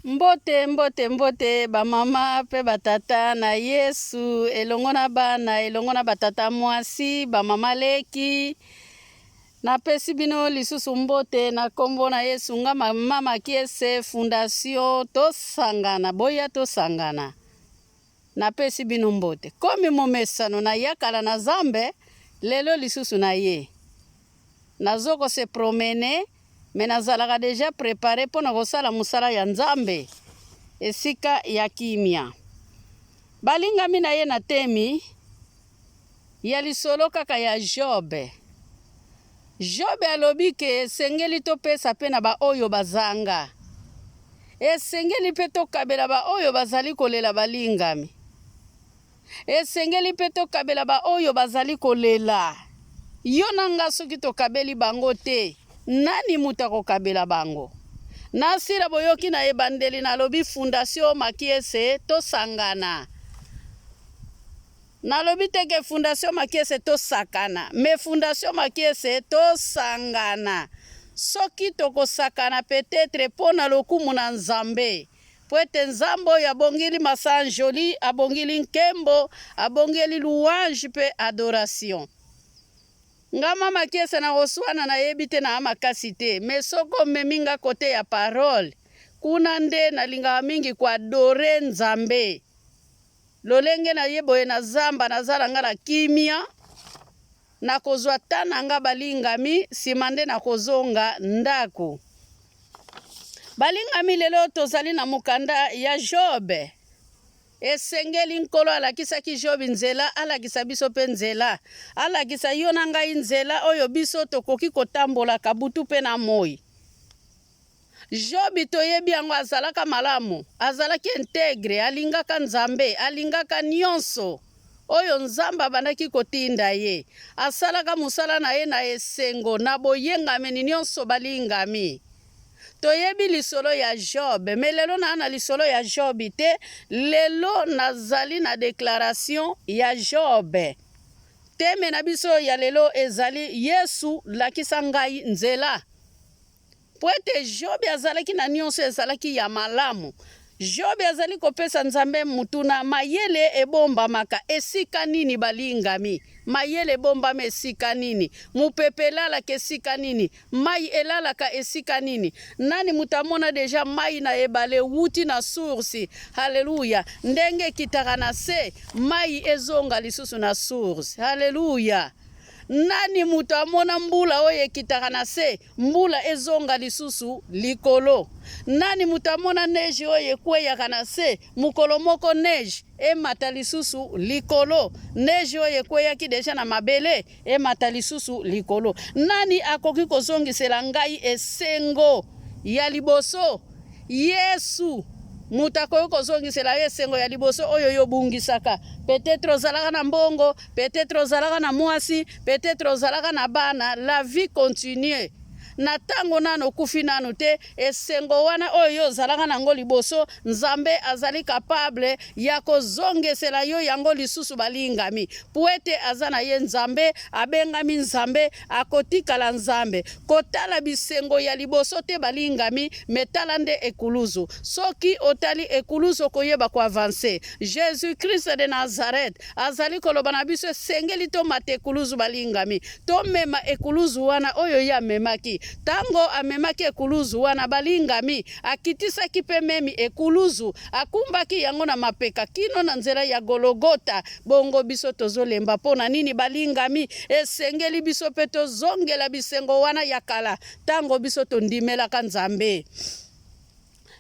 Mbote, mbote, mbote ba mama pe ba tata na Yesu elongo na bana elongo na ba tata mwasi ba mama leki napesi bino lisusu mbote na kombo na Yesu nga mama Makiese fondation tosangana boya tosangana napesi bino mbote komi momesano na yakala na Zambe lelo lisusu na ye Nazo ko se promener mais nazalaka dejà prepare pona kosala mosala ya Nzambe esika ya kimia. Balingami na ye na temi ya lisolo kaka ya Job. Job alobi ke esengeli topesa pe na ba oyo bazanga. Esengeli pe tokabela ba oyo bazali kolela balingami. Esengeli mpe tokabela baoyo bazali kolela. Yo na nga soki tokabeli bango te, nani moto akokabela bango? Nasila boyoki na ebandeli nalobi Fundation Makiese tosangana. Nalobi te ke Fundation Makiese tosakana, mais Fundation Makiese tosangana. Soki tokosakana peut-etre mpo na lokumu na Nzambe. Mpo ete Nzambe oyo abongeli masanjoli, abongeli nkembo, abongeli louange mpe adoration. Nga mama Kiese nakoswana nayebi te naa makasi te mais soki omemi nga cote ya parole kuna nde nalingaka mingi ko adorer Nzambe lolenge naye boye na zamba naza na nga na kimia Nakozwa temps na nga balingami, sima nde nakozonga ndako. Balingami, lelo tozali na mokanda ya Job. Esengeli Nkolo alakisaki Job nzela, alakisa biso pe nzela. Alakisa yo na ngai nzela oyo biso tokoki kotambolaka butu pe na moyi. Job toyebi yango azalaka malamu, azalaki integre, alingaka Nzambe, alingaka nionso oyo Nzambe abandaki kotinda ye. Asalaka mosala na ye na esengo, na boyengameni nionso balingami. Toyebi lisolo ya Job, mais lelo naa na lisolo ya Job te, lelo nazali na declaration ya Job. Teme na biso ya lelo ezali Yesu lakisa ngai nzela. Mpo ete Jobi azalaki na nyonso ezalaki ya malamu. Jobi azali kopesa Nzambe motuna, Mayele ebombamaka esika nini, balingami? Mayele ebombama esika nini? Mopepe elalaka esika nini? Mai elalaka esika nini? Nani moto amona deja mai na ebale ewuti na source? Haleluya! Ndenge ekitaka na se, mai ezonga lisusu na source. Haleluya! Nani moto amona mbula oyo ekitaka na se, mbula ezonga lisusu likolo? Nani moto amona neige oyo ekweyaka na se, mokolo moko neige emata lisusu likolo? Neige oyo ekweyaki deja na mabele emata lisusu likolo. Nani akoki kozongisela ngai esengo ya liboso? Yesu moto akoki kozongisela yo esengo ya liboso oyo yo obungisaka. Peut-etre ozalaka na mbongo, peut-etre ozalaka na mwasi, peut-etre ozalaka na bana, la vie continue. Na tango nanu okufi nanu te, esengo wana oyo yo ozalaka na yango liboso, Nzambe azali capable ya kozongesela yo yango lisusu balingami. Puete aza na ye Nzambe, abengami Nzambe, akotikala Nzambe. Kotala bisengo ya liboso te balingami, mais tala nde ekuluzu. Soki otali ekuluzu okoyeba ko avancer. Jesus Christ de Nazareth azali koloba na biso esengeli tomata ekuluzu balingami. Tomema ekuluzu wana oyo ye amemaki. Tango amemaki ekuluzu wana balingami, akitisaki pe memi ekuluzu, akumbaki yango na mapeka kino na nzela ya Gologota. Bongo biso tozolemba mpo na nini, balingami? Esengeli biso mpe tozongela bisengo wana ya kala ntango biso tondimelaka Nzambe.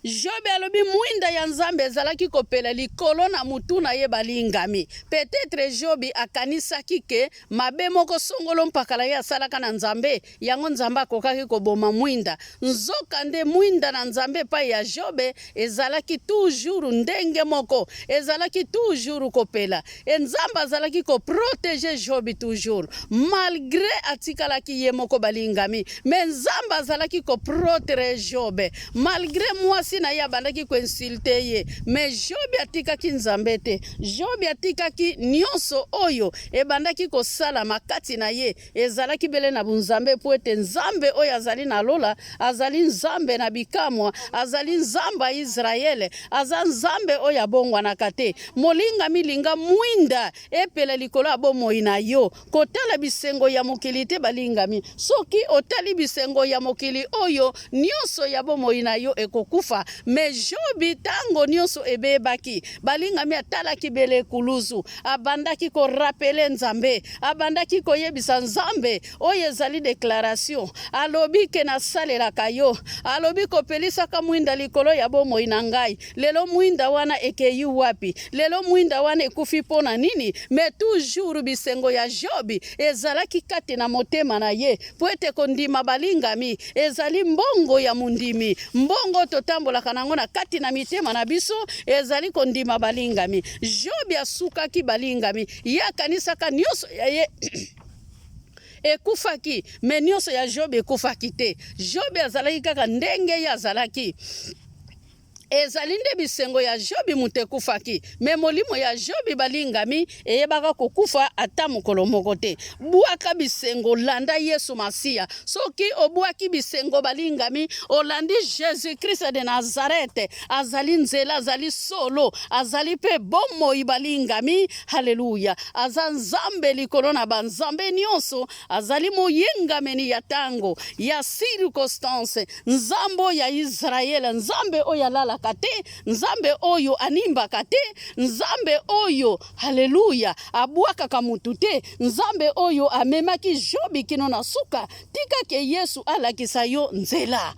Jobe alobi mwinda ya Nzambe ezalaki kopela likolo na mutu na ye balingami. Peut-etre Jobi akanisaki ke mabe moko songolo mpakala ye asalaka na Nzambe, yango Nzambe akokaki koboma mwinda. Nzoka nde mwinda na Nzambe epai ya Jobe ezalaki toujours ndenge moko, ezalaki toujours kopela. Et Nzambe azalaki ko proteger Job toujours malgre atikalaki ye moko balingami, mais Nzambe azalaki ko proteger Job malgre mwasi. Mwasi na ye abandaki koinsulte ye, mais Jobi atikaki Nzambe te. Jobi atikaki nyonso oyo ebandaki kosalama kati na ye ezalaki bele na bunzambe, mpo ete Nzambe oyo azali na lola azali Nzambe na bikamwa, azali Nzambe ya Israele, aza Nzambe oyo abongwanaka te. Molingami, linga mwinda epela likolo ya bomoi na yo. Kotala bisengo ya mokili te, balingami. Soki otali bisengo ya mokili oyo, nyonso ya bomoi na yo ekokufa. Mais Jobi, tango nyonso ebebaki, balingami, atalaki bele ekuluzu, abandaki ko rappeler Nzambe, abandaki koyebisa Nzambe oyo ezali declaration. Alobi ke nasalelaka yo, alobi kopelisaka mwinda likolo ya bomoi na ngai. Lelo mwinda wana ekeyi wapi? Lelo mwinda wana ekufi mpo na nini? Mais toujours bisengo ya Job ezalaki kati na motema na ye, mpo ete kondima, balingami, ezali mbongo ya mondimi. Mbongo totambolaka nango na kati na mitema na biso ezali kondima, balingami. Job asukaki, balingami, ye akanisaka nyonso ya ye ekufaki, mais nyonso ya Job ekufaki te. Job azalaki kaka ndenge ye azalaki. Ezali nde bisengo ya Jobi moto ekufaki, mais molimo ya Jobi, balingami, eyebaka kokufa ata mokolo moko te. Bwaka bisengo, landa Yesu Masiya. Soki obwaki bisengo, balingami, olandi Jesus Christ de Nazareth, azali nzela, azali solo, azali mpe bomoi, balingami. Haleluya! Aza Nzambe likolo na banzambe nyonso, azali moyengameni ya tango, ya circonstance. Nzambe oyo ya Israele, Nzambe oyo alalaka te, Nzambe oyo animbaka te, Nzambe oyo, haleluya, abwakaka mutu te, Nzambe oyo amemaki Jobi kino na suka. Tika ke Yesu alakisa yo nzela.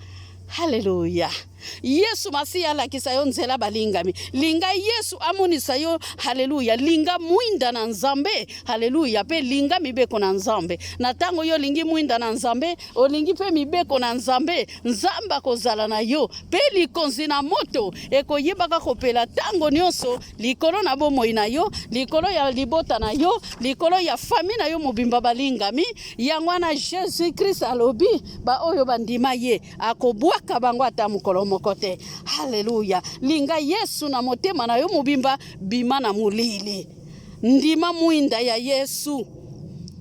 Haleluya. Yesu Masiya alakisa yo nzela, balingami. Linga Yesu amonisa yo, haleluya. Linga mwinda na Nzambe, haleluya, pe linga mibeko na Nzambe. Na ntango yo olingi mwinda na Nzambe, olingi mpe mibeko na Nzambe, Nzambe akozala na yo, mpe likonzi na moto ekoyebaka kopela ntango nyonso likolo na bomoi na yo, likolo ya libota na yo, likolo ya fami na yo mobimba, balingami. Yango wana Jesus Christ alobi, baoyo bandima ye, akobwaka bango ata mokolo moko te. Haleluya! Linga Yesu na motema na yo mobimba, bima na molili. Ndima mwinda ya Yesu.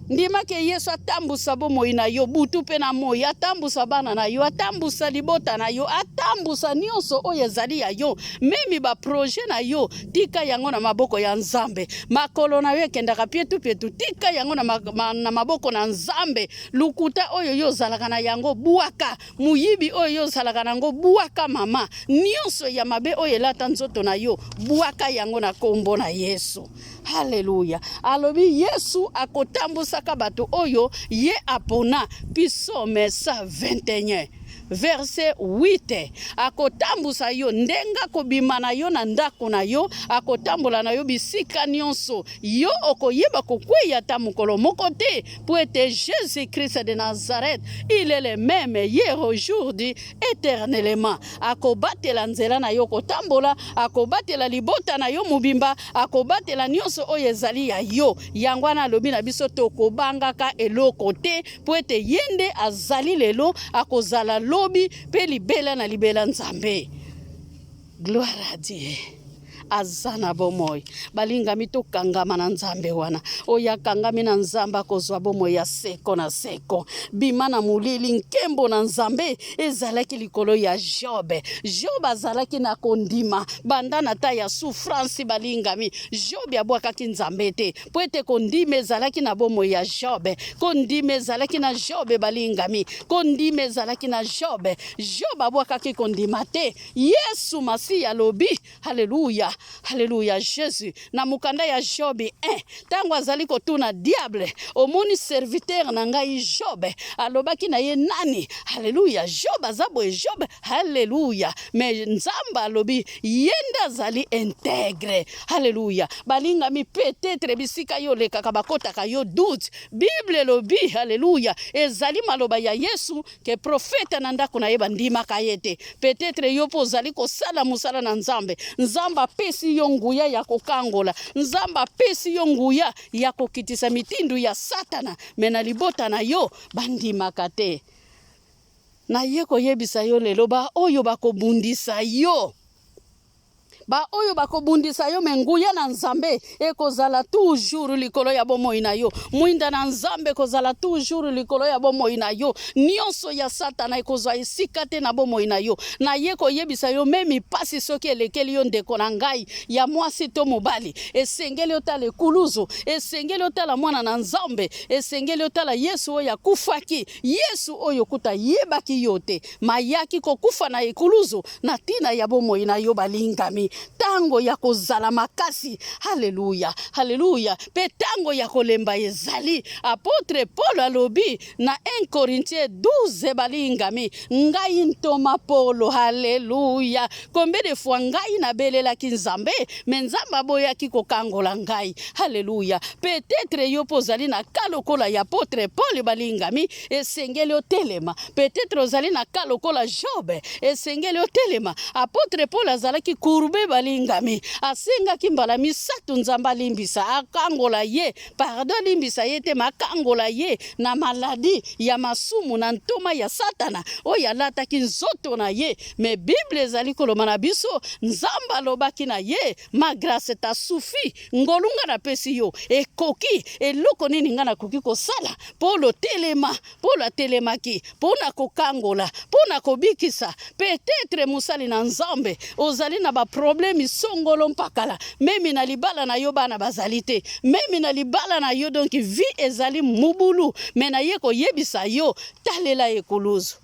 Ndima ke Yesu atambusa bomoi na yo butu mpe na moi, atambusa bana na yo, atambusa libota na yo, atambusa nyonso oyo ezali ya yo, memi ba projet na yo, tika yango na maboko ya Nzambe. Makolo na yo ekendaka pietu pietu, tika yango na, ma, ma, na maboko na Nzambe. Lokuta oyo yo ozalaka na yango, bwaka. Moyibi oyo yo ozalaka na yango, bwaka mama. Nyonso ya mabe oyo elata nzoto na yo, bwaka yango na kombo na Yesu. Haleluya. Alobi Yesu akotambusaka bato oyo ye apona. Psaume 121 verset 8. Akotambusa yo ndenge akobima na yo na ndako na yo, akotambola na yo bisika nyonso. Yo okoyeba kokweya ata mokolo moko te, mpo ete Jesus Christ de Nazareth, il est le même hier, aujourd'hui, éternellement. Akobatela nzela na yo kotambola, akobatela libota na yo mobimba, akobatela nyonso oyo ezali ya yo. Yango wana alobi na biso tokobangaka eloko te, mpo ete ye nde azali lelo, akozala lobi mpe libela na libela. Nzambe, gloire à Dieu, aza na bomoi. Balingami, tokangama na Nzambe wana. Oyo akangami na Nzambe akozwa bomoi ya seko na seko. Bima na molili. Nkembo na Nzambe ezalaki likolo ya Job. Job azalaki na kondima banda na ta ya souffrance. Balingami, Job abwakaki Nzambe te, mpo ete kondima ezalaki na bomoi ya Job. Kondima ezalaki na Job, balingami, kondima ezalaki na Job. Job abwakaki kondima te. Yesu Masiya alobi, haleluya, haleluya, Jesus na mokanda ya Job 1, ntango azali kotuna diable: "Omoni serviteur na ngai Job?" Alobaki na ye nani? Haleluya, Job aza boye, Job, haleluya. Mais Nzambe alobi ye nde azali intègre. Haleluya. Balingami, peut-être bisika yo olekaka bakotaka yo doute. Bible elobi, haleluya, ezali maloba ya Yesu ke profeta na ndako na ye bandimaka ye te. Peut-être yo mpo ozali kosala mosala na Nzambe, Nzambe apesi yo nguya ya kokangola, Nzambe apesi yo nguya ya kokitisa mitindo ya Satana, mais na libota na yo bandimaka te. Naye koyebisa yo lelo, baoyo bakobundisa yo, baoyo bakobundisa yo, me nguya na Nzambe ekozala toujours likolo ya bomoi na yo. Mwinda na Nzambe ekozala toujours likolo ya bomoi na yo. Nyonso ya Satana ekozwa esika te na bomoi na yo. Naye koyebisa yo, meme mpasi soki elekeli yo, ndeko na ngai ya mwasi to mobali, esengeli otala ekuluzu, esengeli otala mwana na Nzambe, esengeli otala Yesu oyo akufaki, Yesu oyo kuta ayebaki yo te, mayaki kokufa na ekuluzu na ntina ya bomoi na yo. Balingami, ntango ya kozala makasi, haleluya, haleluya, mpe ntango ya kolemba ezali. Apôtre Paul alobi na 1 Corinthiens 12, balingami, ngai ntoma Polo, haleluya, combien de fois ngai nabelelaki Nzambe, me Nzambe aboyaki kokangola ngai, haleluya. Peut-être yo mpo ozali na ka lokola ya apôtre Paul, balingami, esengeli otelema. Peut-être ozali na ka lokola Job, esengeli otelema. Apôtre Paul azalaki courbé, balingami, asengaki mbala misato Nzambe alimbisa, akangola ye, pardon, alimbisa ye te, makangola ye na maladi ya masumu na ntoma ya Satana oyo alataki nzoto na ye. Me Bible ezali koloba na biso, Nzambe alobaki na ye: "Ma grâce t'a suffi, ngolu nga napesi yo ekoki." Eloko nini nga nakoki kosala? Polo telema. Polo atelemaki mpo na kokangola, mpo na kobikisa. Peut-être mosali na Nzambe ozali na baproblème songolo mpakala, meme na libala na yo bana bazali te, meme na libala na yo donc vie ezali mobulu. Me naye koyebisa yo, talela ekuluzu,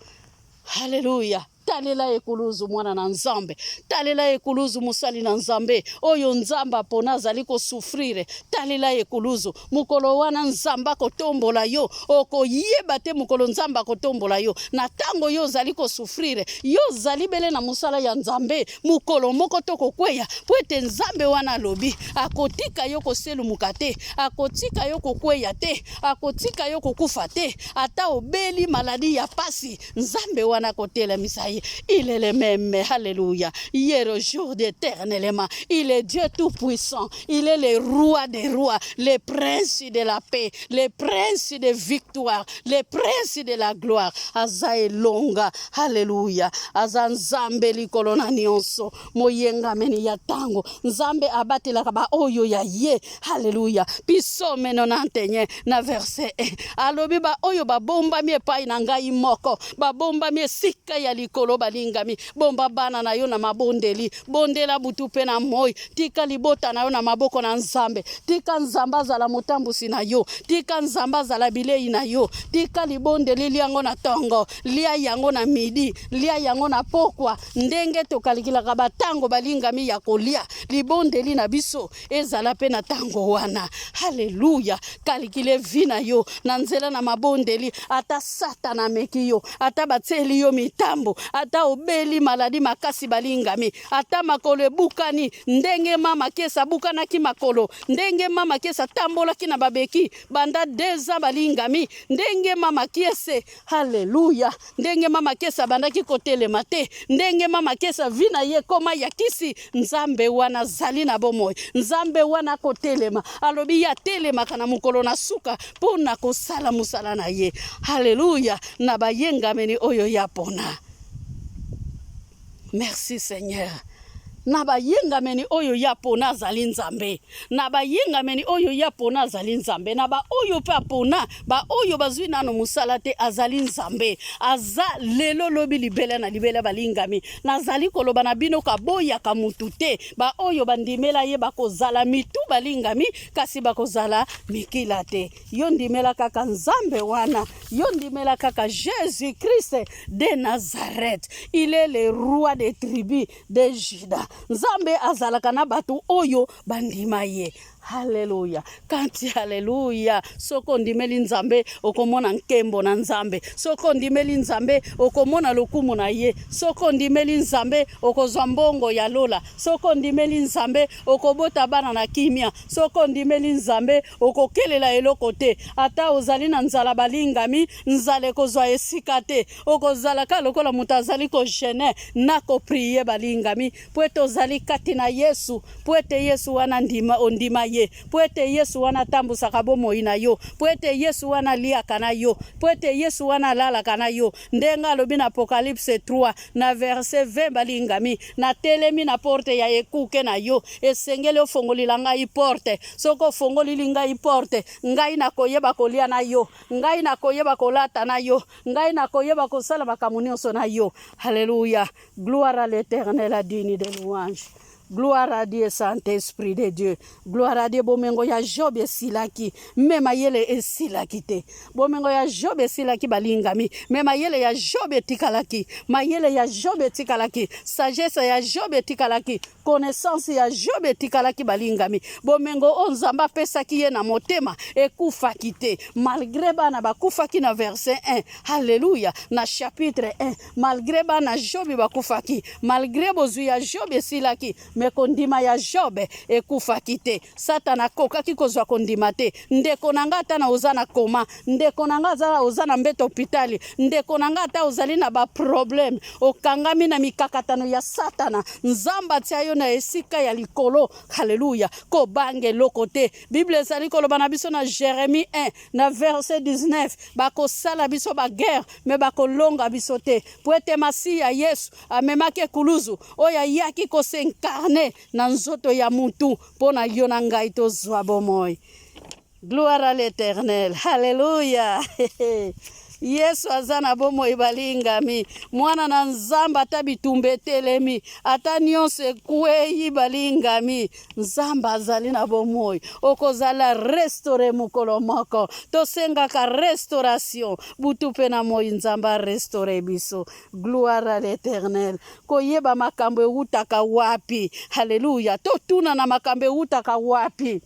haleluya. Talela ekuluzu, mwana na Nzambe. Talela ekuluzu, mosali na Nzambe oyo Nzambe apona azali kosouffrir. Talela ekuluzu. Mokolo wana Nzambe akotombola yo, okoyeba te. Mokolo Nzambe akotombola yo na ntango yo ozali kosouffrir, yo ozali bele na mosala ya Nzambe, mokolo moko tokokweya, po ete Nzambe wana alobi akotika yo koselumuka te, akotika yo kokweya te, akotika yo kokufa te. Ata obeli maladi ya pasi, Nzambe wana akotelemisa ye. Il est le même, alléluia, hier, aujourd'hui, éternellement. Il est Dieu tout puissant, il est le roi des rois, le prince de la paix, le prince de victoire, le prince de la gloire. Aza elonga, alléluia. Aza Nzambe likolo na nyonso, moyengameni ya ntango. Nzambe abatelaka baoyo ya ye, alléluia. Psaume 91 na verset 1 alobi: "Baoyo babombami epai na ngai moko, babombami esika ya likolo." Balingami, bomba bana na yo na mabondeli, bondela butu mpe na moi. Tika libota na yo na maboko na Nzambe. Tika Nzambe azala motambusi na yo, tika Nzambe azala bilei na yo. Tika libondeli, liango na ntongo, lia yango na midi, lia yango na pokwa. Ndenge tokalikilaka batango, balingami, ya kolia, libondeli na biso ezala mpe na ntango wana, haleluya. Calculer vie na yo na nzela na mabondeli. Ata Satana ameki yo, ata batieli yo mitambo, ata obeli maladi makasi, balingami, ata makolo ebukani ndenge mama Kesa abukanaki makolo, ndenge mama Kesa atambolaki na babeki banda 2 ans, balingami, ndenge mama Kiese, haleluya, ndenge mama Kesa abandaki kotelema te, ndenge mama Kesa vie na ye ekoma ya kisi, Nzambe wana azali na bomoi. Nzambe wana akotelema. Alobi ye atelemaka na mokolo na suka mpo na kosala mosala na ye, haleluya, na bayengameni oyo ya pona. Merci Seigneur. Na bayengameni oyo ya pona, azali Nzambe. Na bayengameni oyo ya pona, azali Nzambe. Na baoyo mpe apona, baoyo bazwi nano mosala te, azali Nzambe. Aza lelo, lobi, libela na libela. Balingami, nazali koloba na bino, kaboyaka mutu te. Baoyo bandimela ye bakozala mitu, balingami, kasi bakozala mikila te. Yo ndimela kaka Nzambe wana, yo ndimela kaka Jésus Christ de Nazareth. Il est le roi des tribus de Juda. Nzambe azalaka na bato oyo bandima ye, halleluya. Kanti halleluya, soki ondimeli Nzambe, okomona nkembo na Nzambe. Soki ondimeli Nzambe, okomona lokumu na ye. Soki ondimeli Nzambe, okozwa mbongo ya lola. Soki ondimeli Nzambe, okobota bana na kimia. Soki ondimeli Nzambe, okokelela eloko te. Ata ozali na nzala, balingami, nzala ekozwa esika te. Okozala kaka lokola moto azali kojeûner na koprier, balingami, po ete ete ozali kati na Yesu, mpo ete Yesu wana ndima, ondima ye, mpo ete Yesu wana atambusaka bomoi na yo, mpo ete Yesu wana aliaka na yo, mpo ete Yesu wana alalaka na yo. Ndenge alobi na Apocalypse 3 na verset 20, balingami, natelemi na porte ya ekuke na yo, esengeli ofongolila ngai porte. Soki ofongolili ngai porte, ngai nakoyeba kolia na yo, ngai nakoyeba kolata na yo, ngai nakoyeba kosala makambo nyonso na yo. Haleluya, gloire à l'Éternel, à digne de louange. Gloire à Dieu, Saint-Esprit de Dieu. Gloire à Dieu, bomengo ya Job esilaki, me mayele esilaki te. Bomengo ya Job esilaki balingami, me mayele ya Job etikalaki. Mayele ya Job etikalaki, sagesse ya Job etikalaki, connaissance ya Job etikalaki balingami. Bomengo oyo Nzambe apesaki ye na motema ekufaki te, malgré bana bakufaki na verset 1. Alléluia, na chapitre 1. Malgré bana Job bakufaki, malgré bozwi ya Job esilaki, me kondima ya Job ekufaki te. Satana akokaki kozwa kondima te. Ndeko na nga, ata na oza na koma, ndeko na nga, aza oza na mbeto hopitali, ndeko na nga, ata ozali na baproblème, okangami na mikakatano ya Satana, Nzambe atia yo na esika ya likolo. Haleluya, kobanga eloko te. Bible ezali koloba na biso na Jérémie 1 na verset 19, bakosala biso baguerre me bakolonga biso te, po ete Masiya Yesu amemaki ekuluzu oyo ayaki kos'incarner na nzoto ya mutu mpo na yo na ngai tozwa bomoi. Gloire à l'Éternel, halleluya. Yesu aza na bomoi, balingami, mwana na Nzambe. Ata bitumba etelemi, ata nyonso ekwei, balingami, Nzambe azali na bomoi. Okozala restauré mokolo moko. Tosengaka restauration butu mpe na moi, Nzambe arestaurer biso. Gloire à l'Éternel. Koyeba makambo ewutaka wapi, halleluya. Totuna na makambo ewutaka wapi,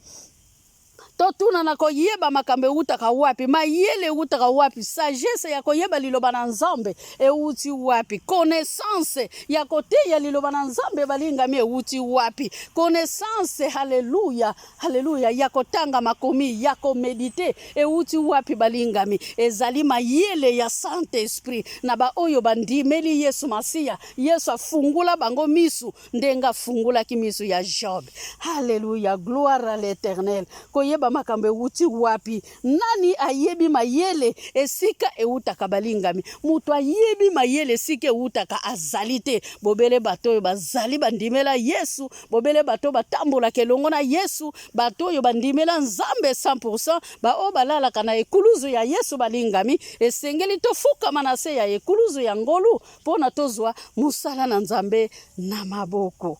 totuna na koyeba makambo ewutaka wapi, mayele ewutaka wapi, sagesse ya koyeba liloba na Nzambe ewuti wapi, connaissance ya koteya liloba na Nzambe, balingami, ewuti wapi, connaissance, halleluya, halleluya, ya kotanga makomi, ya koméditer ewuti wapi, balingami? Ezali mayele ya Saint Esprit na baoyo bandimeli Yesu Masiya. Yesu afungula bango misu ndenge afungulaki misu ya Job. Halleluya, gloire à l'Éternel. Koyeba makambo ewuti wapi, nani ayebi mayele esika ewutaka, balingami? Moto ayebi mayele esika ewutaka azali te, bobele bato oyo bazali bandimela Yesu, bobele bato oyo batambolaka elongo na Yesu, bato oyo bandimela Nzambe 100, baoyo balalaka na ekuluzu ya Yesu. Balingami, esengeli tofukama na se ya ekuluzu ya ngolu mpo na tozwa mosala na Nzambe na maboko.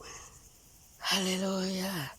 Halleluya.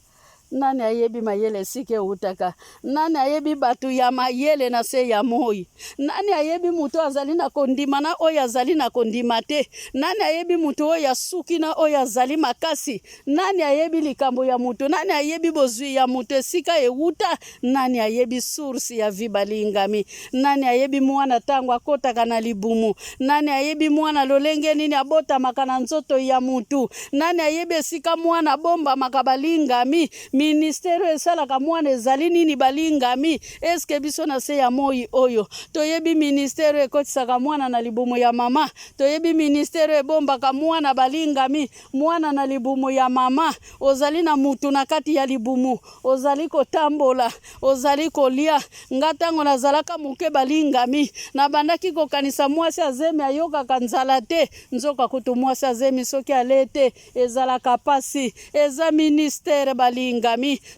Nani ayebi mayele esika eutaka? Nani ayebi bato ya mayele na se ya moi? Nani ayebi moto azali na kondima na oyo azali na kondima te? Nani ayebi moto oyo asuki na oyo azali makasi? Nani ayebi likambo ya moto? Nani ayebi bozwi ya moto esika ewuta? Nani ayebi source ya vie, balingami? Nani ayebi mwana ntango akɔtaka na libumu? Nani ayebi mwana lolenge nini abotamaka na nzoto ya mutu? Nani ayebi esika mwana abombamaka, balingami? Ministère oyo esalaka mwana ezali nini, balingami? Eske biso na se ya moi oyo toyebi ministère oyo ekotisaka mwana na libumu ya mama? Toyebi ministère oyo ebombaka mwana, balingami, mwana na libumu ya mama? Ozali na mutu na kati ya libumu, ozali kotambola, ozali kolia. Nga ntango nazalaka moke, balingami, nabandaki kokanisa mwasi azemi ayokaka nzala te. Nzoka kutu mwasi azemi soki ale te ezalaka pasi. Eza ministère, balingami.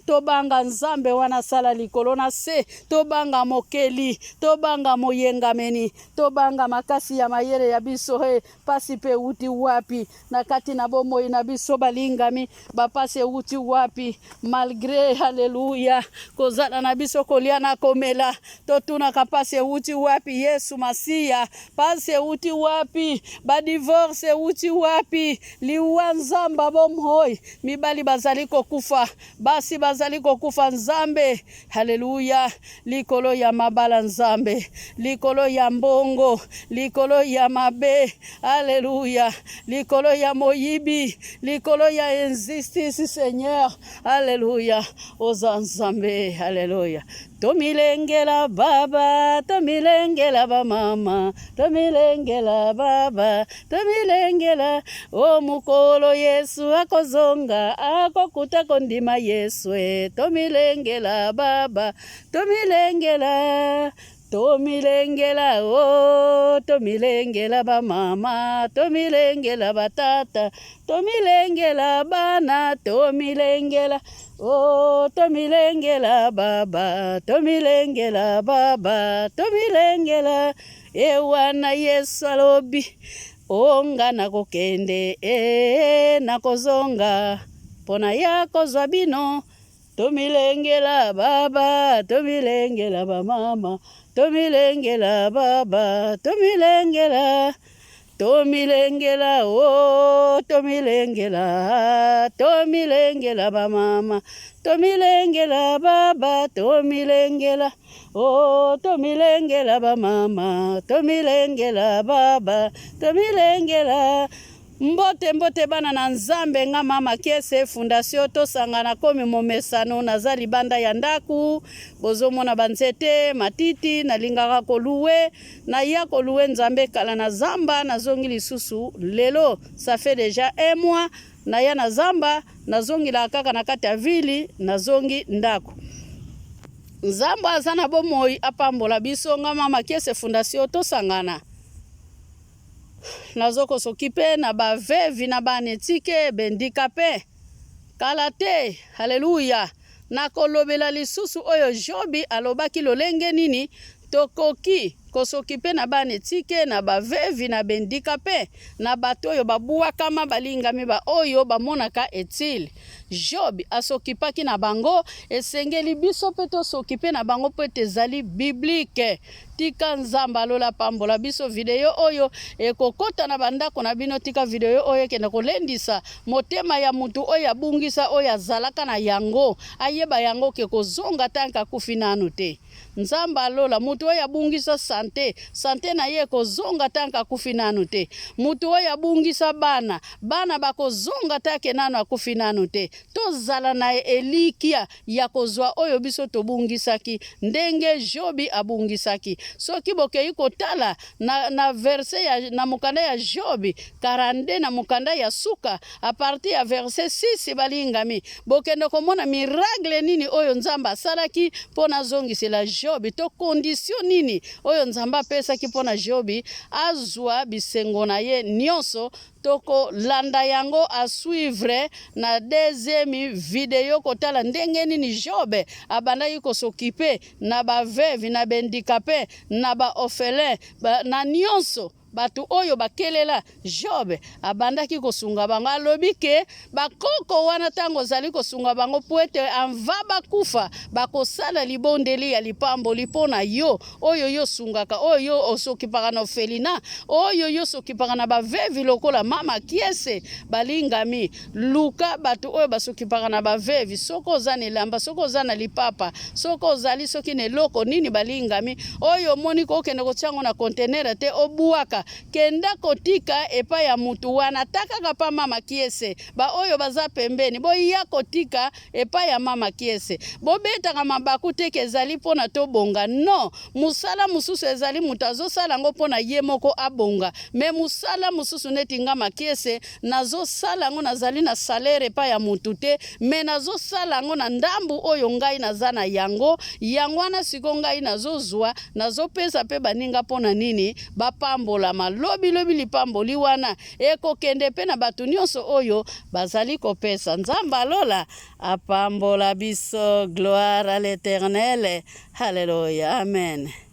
Tobanga Nzambe wana asala likolo na se, tobanga Mokeli, tobanga Moyengameni, tobanga makasi ya mayele ya biso. He, pasi mpe euti wapi na kati na bomoi na biso, balingami? Bapasi euti wapi malgré, halleluya, kozala na biso kolia na komela? Totunaka pasi euti wapi. Yesu Masiya, pasi euti wapi? Badivorce euti wapi? Liwa, Nzambe bomoi, mibali bazali kokufa, basi bazali kokufa. Nzambe, haleluya, likolo ya mabala, Nzambe, likolo ya mbongo, likolo ya mabe, aleluya, likolo ya moyibi, likolo ya injustice. Seigneur, aleluya, oza Nzambe, aleluya. Tomilengela baba, tomilengela ba mama, tomilengela baba, tomilengela o mokolo Yesu akozonga, akokuta kondima Yesu e, tomilengela baba, tomilengela. Tomilengela o, oh, tomilengela ba mama, tomilengela ba tata, tomilengela bana, tomilengela o, oh, tomilengela baba, tomilengela baba, tomilengela ewana Yesu alobi onga nakokende e nakozonga mpona ya kozwa bino. Tomilengela baba, tomilengela ba mama, tomilengela baba, tomilengela, tomilengela oh, tomilengela, tomilengela ba mama, tomilengela baba, tomilengela, oh, tomilengela ba mama, tomilengela baba, tomilengela. Mbote mbote bana na Nzambe, nga mama Kiese Fondation tosangana komi momesano. Naza libanda ya ndaku, bozomona banzete matiti, nalingaka koluwe, naya koluwe Nzambe kala na zamba, nazongi lisusu lelo, ça fait déjà un mois naya na zamba, nazongilaka kaka na kati ya vili, nazongi ndako. Nzambe aza na bomoi apambola biso. Nga mama Kiese Fondation tosangana. Nazo s'occuper na ba veuves na bana etike b'handicapes kala te. Haleluya! Nakolobela lisusu oyo Jobi alobaki lolenge nini tokoki ko s'occuper na bana etike na ba veuves na b'handicapes na bato oyo babuakama balingami ba oyo bamonaka etile. Job asokipaki na bango, esengeli biso pe to s'occuper na bango po ete ezali biblique. Tika Nzambe ya lola apambola biso. Video oyo ekokota na ba ndako na bino. Tika video oyo ekende kolendisa motema ya mutu oyo abungisa oyo azalaka na yango, ayeba yango ke kozonga tant que akufi nanu te. Nzambe ya lola, mutu oyo abungisa sante, sante na ye ekozonga tant que akufi nanu te. Mutu oyo abungisa bana, bana bakozonga tant que nanu akufi nanu te. Tozala na elikia ya kozwa oyo biso tobungisaki, ndenge Jobi abungisaki. Soki bokeyi kotala na, na verse ya, na mokanda ya Jobi 42 na mokanda ya suka, a partir ya verse 6, balingami, bokende komona miracle nini oyo Nzambe asalaki mpo na azongisela Jobi, to condition nini oyo Nzambe apesaki mpo na Jobi azwa bisengo na ye nionso. Toko landa yango a suivre na deuxième video kotala ndenge nini Job abandaki ko s'occuper na ba veuves, na b'handicapes, na ba orphelins, ba, na nionso batu oyo bakelela Job abandaki kosunga bango. Alobi ke bakoko wana tango ozali kosunga bango po ete anva bakufa bakosala libondeli ya lipamboli po na yo oyo yo osungaka, oyo yo osokipaka na orphelinat, oyo yo osokipaka na ba veuves lokola mama Kiese. Balingami, luka bato oyo basokipaka na ba veuves. Soki oza na elamba, soki oza na lipapa, soki ozali soki na eloko nini, balingami, oyo omoni ko okende kotia yango na conteneur te, obuaka, kenda kotika epai ya mutu wana, ata kaka pa mama Kiese, ba oyo baza pembeni, boya kotika epai ya mama Kiese. Bobetaka mabaku te ke ezali pona tobonga, non, musala mususu ezali mutu azosala yango pona ye moko abonga, mais musala mususu neti nga Makiese nazosala yango nazali na salaire epai ya mutu te, mais nazosala yango na ndambu oyo ngai naza na yango, yango wana sikoyo ngai nazozua nazopesa pe baninga pona nini bapambolama, lobi lobi lipamboli wana Ekokende pe na bato nionso oyo bazali kopesa. Nzambe ya lola apambola biso. Gloire à l'Eternel. Hallelujah. Amen.